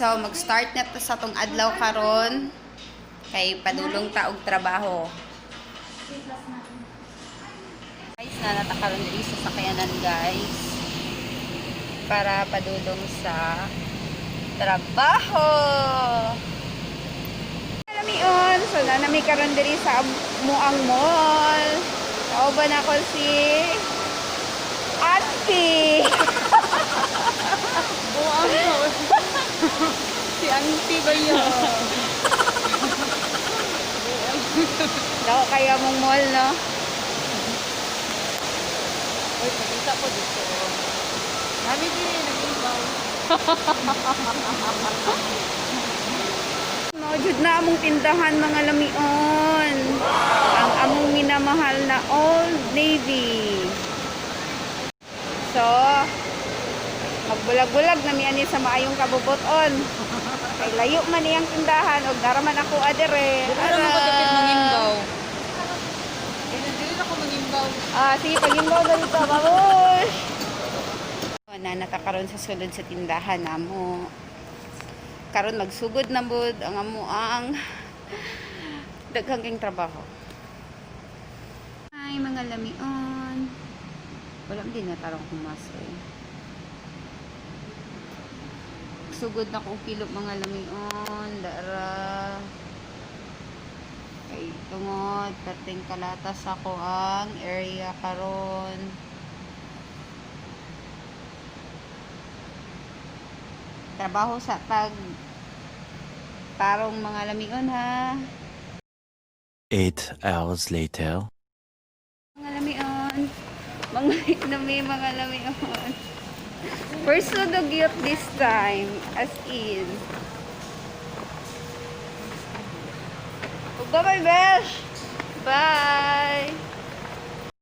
So mag-start na to sa tong adlaw karon kay padulong ta og trabaho. Guys, nanata karon diri sa sakyanan, guys, para padulong sa trabaho. Lamion, so nanami karon diri sa Muang Mall. Kauban ako si Auntie. Buang ko. Si auntie ba yun? Dako kaya mong mall, no? Uy, pagkita ko dito. Nami din, nag-ibaw. Mao jud na among tindahan, mga lamion. Ang among minamahal na Old Navy. So, magbulag-bulag na mi ani sa maayong kabubuton. Kay layo man iyang tindahan og dara man ako adere. Dili mo ko dapit mangimbaw. Dili ako mangimbaw. Ah, sige, pagimbaw na dito, babush! Nanata karon sa sulod sa tindahan namo. Karon magsugod na bud ang amo ang daghang king trabaho. Ay, mga lamion. Wala man din natarong kumaso eh. Sugod na ko kilo, mga lamion, dara. Kay tungod, perting kalatas ako ang area karon. Trabaho sa tag tarong, mga lamion, ha. 8 hours later. Mga lamion. Mga nami, mga lamion. We're so dugyot this time. As in. Bye-bye, Besh! Bye!